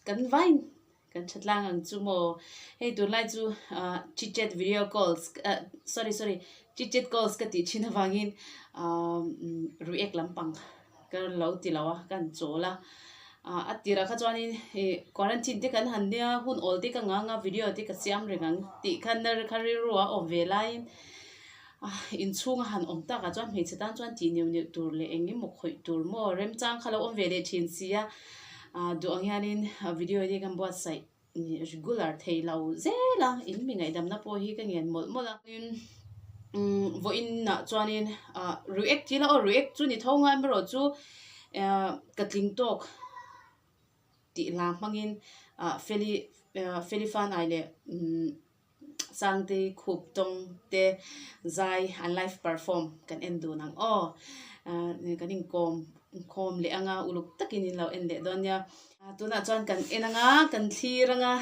Kan vain kan tha tlang ang chu maw? Hei tunlai chu ah chit chat video calls ah sorry sorry chit chat calls ka tih thin avangin ah react lampang ka lo ti lo a ka han chawl a ah a tirah kha chuanin ih quarantine te kan han nia hun awl te ka ngang a video te ka siam reng ang tih kha na kha rilru a awm ve laiin ah inchhunga han awm takah chuan hmeichhe tan chuan tih neuh neuh tur leh eng emaw khawih tur maw remchang kha lo awm ve leh thin si a ah duh ang hianin video hi kan buatsaih regular thei lo zel a in mi ngaihdamna pawh hi ka ngen mawlh mawlh a tin umm vawiinah chuanin ah react tih ila aw react chu ni tho ngai erawh chu ah ka tling tawk tih hla hmangin ah feli ah feli fanai leh umm Sangtei khup tawng te zai an live perform kan en dun ang aw. Kan inkawm khawm leh anga uluk takin in lo en leh dawn nia. Tunah chuan kan en anga kan thlir anga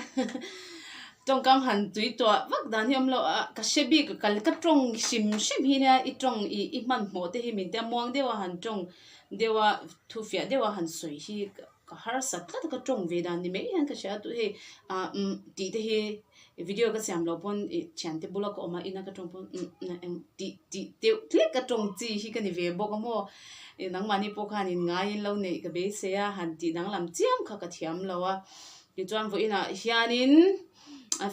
tawngkam han tui tuah vak dan hi awm lo a ka hre bik ka ka tawng hrim hrim hi nia i tawng ih i hmanhmawh te hi min tia muang deuh a han tawng deuh a thufiah deuh a han sawi hi Ka harsa tlat a ka tawng ve dan ni mai hian ka hria a tu hei ah umm tih te hi video ka siam loh pawn ih thiante bula ka awm a ina ka tawng pawn umm eng tih tih deuh hlek a tawng chi hi ka ni ve bawk a maw ih nangmahni pawh khan in ngaiin lo neih ka beisei a han tih danglam chiam kha ka thiam lo a tichuan vawiinah hianin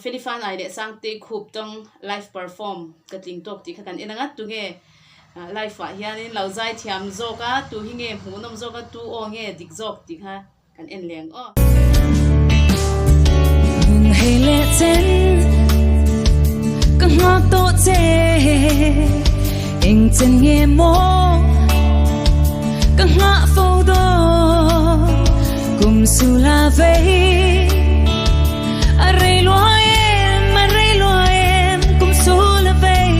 Felifanai leh Sangtei khup tawng live perform ka tling tawk tih kha kan en ang a tunge Live ah hianin lo zai thiam zawk a, tu hi nge hmuhnawm zawk a, tu aw nge dik zawk tih kha kan en leh ang aw. Hun hei leh chen ka nghak tawh che, eng chen nge maw ka nghah fo dawn, kum su la vei a rei luai em, a rei luai em, kum su la vei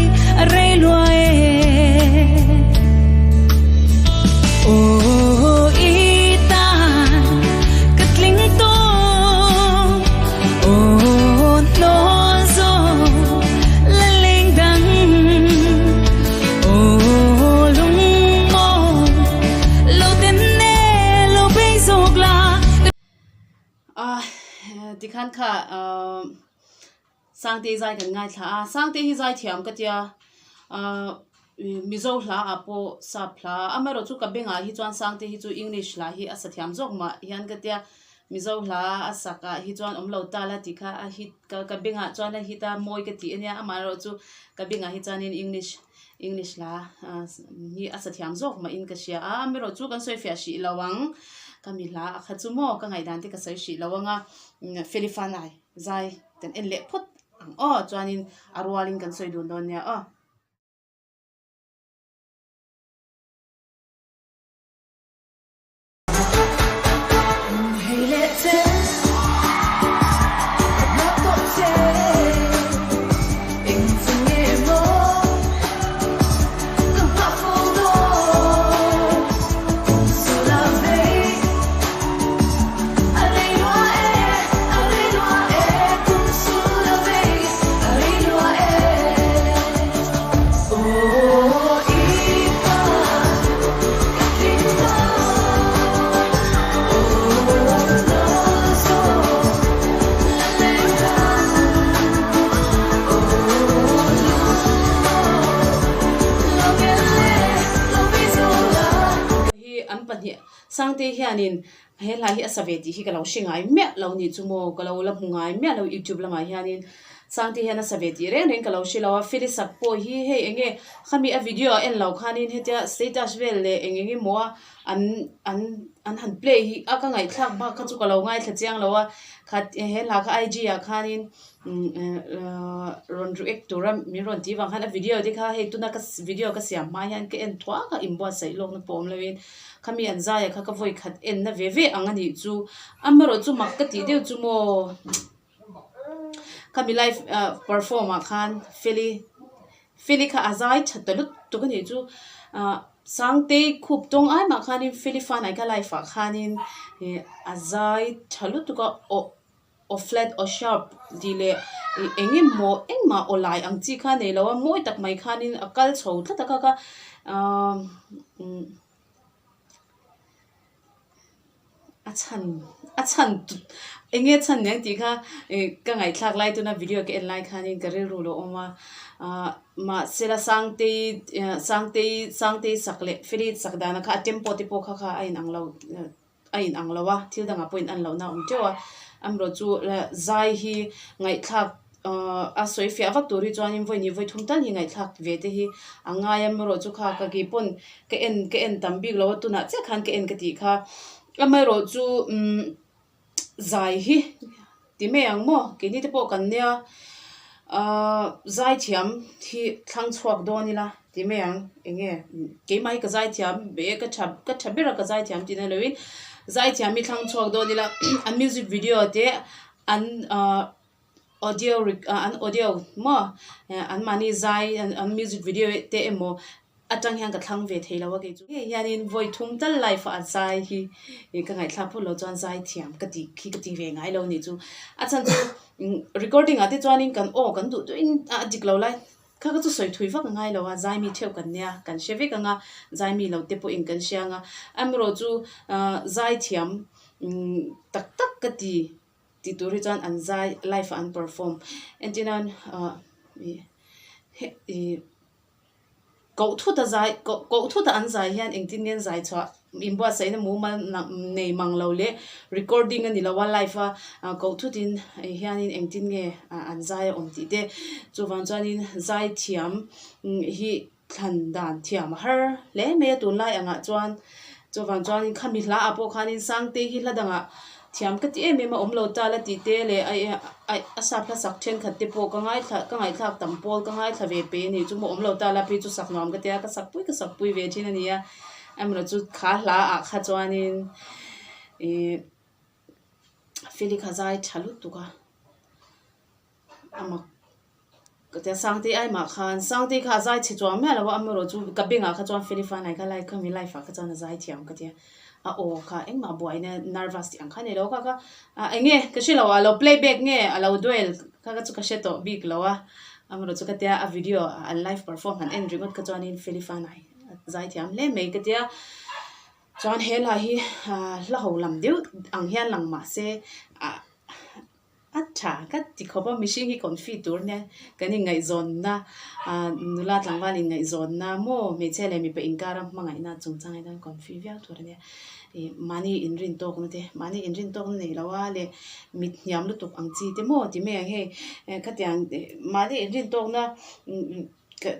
a rei luai em. Aw i tan ka tling tawh, aw hnawl zawk la leng dang, aw lungmawi lo ten e lo bei zawk la. Ah tikhan kha ah Sangte zai kan ngaithla a, Sangte hi zai thiam ka tia ah Mizo hla ah pawh sap hla amaherawh chu ka bengah hi chuan Sangte hi chu English hla hi a sa thiam zawk mah hian ka tia Mizo hla a sak ah hi chuan awm lo ta la tih kha a hit ka ka bengah chuan a hit a mawi ka tih ania amaherawh chu ka bengah hi chuanin English English hla hi a sa thiam zawk mah in ka hria a amaherawh chu kan sawi fiah hrih lo ang ka mi hla a kha chu maw ka ngaihdan te ka sawi hrih lo ang a Felifanai. Zai kan en leh phawt ang aw chuanin a rualin kan sawi dun dawn nia aw. Hei leh che ka nghak tawh che eng chu nge maw ka nghah fo dawn kum sula vei A rei lua e, a rei lua e, kum sul a vei, a rei lua e. Aw i tan ka tling ta, aw nawl zawk la leng dang, aw lungmawi lo ngel e, lo vei zo la. Hi an pahnih Sangte hianin He hla hi a sa ve tih hi ka lo hre ngai miah lo nih chu maw, ka lo la hmu ngai miah lo youtube lamah hianin Sangte hian a sa ve tih reng reng ka lo hre lo a, Felisak pawh hi hei eng nge khami a video a en lo khanin hetia status vel leh eng eng emaw a an an an han play hi a ka ngaihthlak bak kha chu ka lo ngaithla chiang lo a, khat he hla kha IG ah khanin rawn react tura min rawn tih vang khan a video te kha hei tuna ka video ka siam hma hian ka en thuak a inbuatsaih lawkna pawh awm loin khami an zai ah kha ka vawi khat en na ve ve ang a nih chu amaherawh chu mak ka tih deuh chu maw khami live ah perform ah khan feli feli kha a zai tha ta lutuk a nih chu ah Sangtei khup tawng ai mah khanin feli fanai kha live ah khanin ih a zai tha lutuk a aw aw flat aw sharp tih leh ih eng emaw engmah aw lai ang chi kha nei lo a mawi tak mai khanin a kal chho tlat a kha kha ahh umm a chhan A chhan eng nge chhan nen tih kha ih ka ngaihthlak lai tuna video ka en lai khanin ka rilru lo awm a, ah mahsela Sangtei Sangtei Sangtei sak leh Feli sak dana kha a tempo te pawh kha kha a inang lo a inang lo a, thil dangah pawh inan lohna a awm teuh a, amaherawh chu zai hi ngaihthlak ahh a sawi fiah vak tur hi chuanin vawi hnih vawi thum tal hi ngaihthlak ve te hi a ngai a, amaherawh chu kha ka kei pawn ka en ka en tam bik lo a tunah chiah khan ka en ka tih kha. Amaherawh chu umm zai hi ti mai ang maw keini te pawh kan nia ahh zai thiam hi thlang chhuak dawn ila ti mai ang eng nge keimah hi ka zai thiam ve ka tha ka tha ber a ka zai thiam tih na loin zai thiam hi thlang chhuak dawn ila an music video te an ahh audio an audio maw anmahni zai an music video te emaw atang hian ka thlang ve thei lo a kei chu hei hianin vawi thum tal live a zai hi ih ka ngaihthlak phut loh chuan zai thiam ka tih khi ka ti ve ngai lo nih chu a chhan chu recording ah te chuanin kan aw kan duh duhin a dik lo lai kha kha chu sawi thui vak a ngai lo a zai mi theuh kan nia kan hre vek ang a zai mi lo te pawhin kan hria ang a amaherawh chu ah zai thiam tak tak ka ti. Tih tur hi chuan an zai live ah an perform entir nan ah ih he ih koh thut a zai koh koh thut a an zai hian engtin nge an zai chhuah inbuatsaihna mumal nei mang lo leh recording a ni lo a live a ah koh thut in hianin engtin nge ah an zai a awm tih te chuvang chuanin zai thiam hi thlan dan thiam a har hle mai a tunlai angah chuan chuvang chuanin khami hla ah pawh khanin Sangtei hi hla dangah thiam ka ti em em a awm lo ta la tih te leh a a sap hla sak thenkhat te pawh ka ngaithla ka ngaihthlak tam pawl ka ngaithla ve pe a ni chu maw awm lo ta la phei chu sak nuam ka tia ka sak pui ka sak pui ve thin a ni a amaherawh chu kha hla ah kha chuanin ih Feli kha zai tha lutuk a a mak. Ka tia Sangtei ai mah khan Sangtei kha a zai chhe chuang miah lo a amaherawh chu ka bengah kha chuan Feli Fanai kha live khami live ah kha chuan a zai thiam ka tia a aw kha engmah buaina nervous tih ang kha a nei lo kha kha ah eng nge ka hre lo a lo play back nge a lo duel kha kha chu ka hre tawh bik lo a amaherawh chu ka tia a video an live perform han en ringawt kha chuanin Feli Fanai a zai thiam hle mai ka tia chuan he hla hi ah hla ho lam deuh ang hian lang mah se ah. A tha ka ti khawp a, mihring hi confi tur nia kan inngaihzawnna ah nula tlangval inngaihzawnna maw hmeichhia leh mipa inkara hmangaihna chungchang hian confi viau tur a nia ih mahni inrin tawkna te mahni inrin tawkna neih loh a leh mit hniam lutuk ang chi te maw ti mai ang hei khatiang mahni inrin tawkna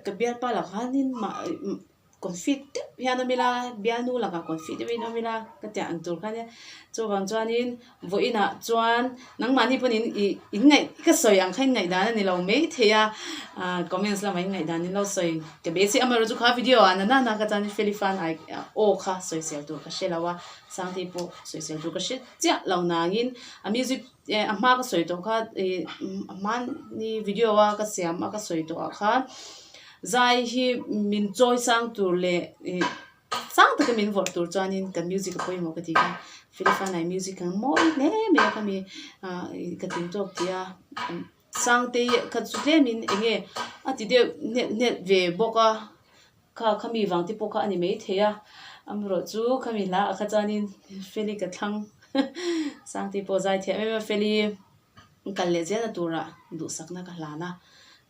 ka bialpa lah khanin mah. Confit deuh hian awm ila, bialnu lakah confit deuhin awm ila ka tiah ang tur kha nia. Chuvang chuanin vawiinah chuan nangmahni pawhin ih inngaih ka sawi ang kha inngaihdan a ni lo maithei a, ah comments lamah inngaihdan in lo sawi ka basic amaherawhchu chu kha video ah nana nana kha chuan Felifan ai aw kha sawisel tur ka hre lo a, Sangtei pawh sawisel tur ka hre chiah lo nangin a music a hma ka sawi tawh kha ih hmani video a ka siam a ka sawi tawh ah khan zai hi min chawi sang tur leh ih sang taka min vawrh tur chuanin kan music a pawimawh ka ti kha Philippine music ang mawi hle mai a khami ah ka tling tawk tih a Sangtei kha chu tlemin eng nge a ti deuh hnelh hnelh ve bawk a. Kha khami vang te pawh kha a ni maithei a, amaherawh chu khami hla ah kha chuanin Feli ka thlang Sangtei pawh zai thiam em em a, Feli kal leh zelna turah duhsakna ka hlan a,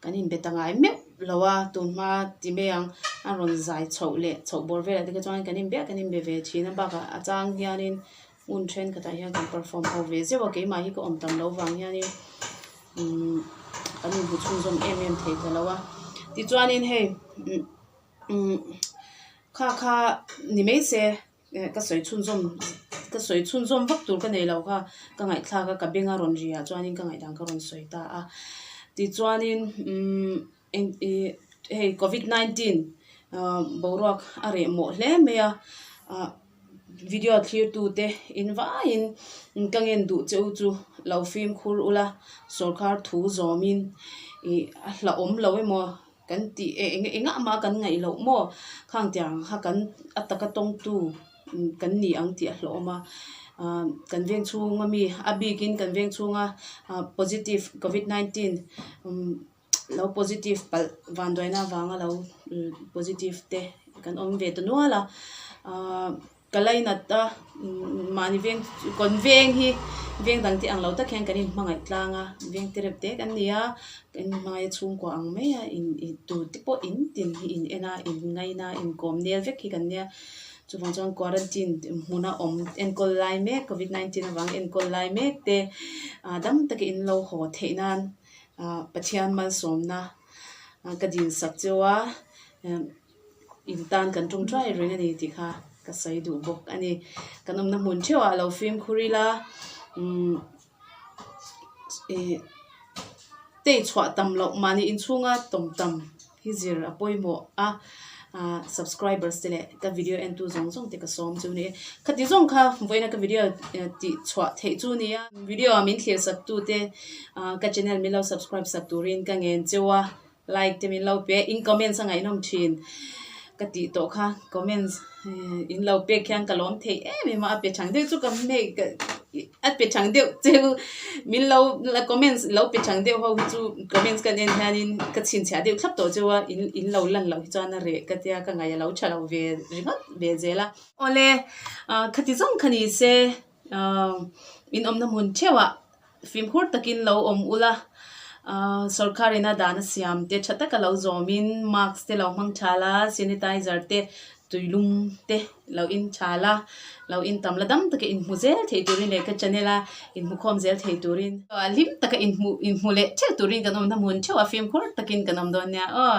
kan inbe ta ngai meuh lo a, tunhma ti mai ang a rawn zai chhoh leh chhoh bawr velah te kha chuan kan inbe a kan inbe ve thin a, bakah a chang hianin hmun thenkhatah hian kan perform ho ve zeuh a, keimah hi ka awm tam loh vang hianin umm kan inhmu chhunzawm em em thei ta lo a tichuanin hei umm kha kha ni mai se ka sawi chhunzawm ka sawi chhunzawm vak tur ka nei lo kha ka ngaihthlak a ka beng a rawn ri ah chuanin ka ngaihdan ka rawn sawi ta a tichuanin umm eng ih hei covid 19 ah boruak a reh mawh hle mai a ah. Video thlir tute in vaiin ka ngen duh che u chu lo fimkhur ula sawrkar thu zawmin ih a hlauhawm lo emaw kan tih eng engah mah kan ngaih loh maw khang tiang kha kan a taka tawngtu kan ni ang tih a hlauhawm a ah kan veng chhunga mi a bikin kan veng chhunga ah positive covid 19 lo positive palh vanduaina avanga lo positive te kan awm ve ta nual a ahh. Ka lainat a, mahni veng kawn veng hi veng dang te ang lo tak hian kan inhmangaih tlang a, veng te reuh te kan ni a, kan inhmangaih a chhungkua ang mai a, in tu te pawh in tin hi in en a, in ngaina a, inkawm nel vek hi kan nia. Chuvang chuan quarantine hmuna awm enkawl lai mek covid 19 avang enkawl lai mek te dam taka in lo haw theih nan Pathian malsawmna ka dinsak cheu a. In tan kan tawngtai reng a ni tih kha ka sawi duh bawk a ni. Kan awmna hmun theuh ah lo fimkhur ila umm ih tei chhuah tam loh mahni inchhunga tawm tam hi zir a pawimawh a ah subscribers te leh ka video en tu zawng zawng te ka sawm chu a ni. Khati zawng kha vawiina ka video tih chhuah theih chu a ni a video ah min thlir sak tu te ah ka channel min lo subscribe sak turin ka ngen cheu a. Like te min lo pe, in comments a ngaihnawm thin ka tih tawh kha comments in lo pek hian ka lawm theih em em a, a pe chang deuh chu ka hmei ka a pe chang deuh cheu min lo comments lo pe chang deuh ho hi chu comments kan en hianin ka chhinchhiah deuh thlap tawh cheu a in in lo lan loh hi chuan a reh ka tia ka ngaih a lo tha lo ve ringawt ve zel a. Awle khati zawng kha ni se in awmna hmun theuhah Fimkhur takin lo awm ula, sawrkharin a dan a siam te tha taka lo zawmin mask te lo hmang tha la, sanitizer te tuilum te lo in tha la, lo in tam la dam taka inhmu zel thei turin leh ka channel a inhmukhawm zel thei turin hlim taka inhmu inhmu leh theuh turin kan awmna hmun theuh a fimkhur takin kan awm dawn nia aw.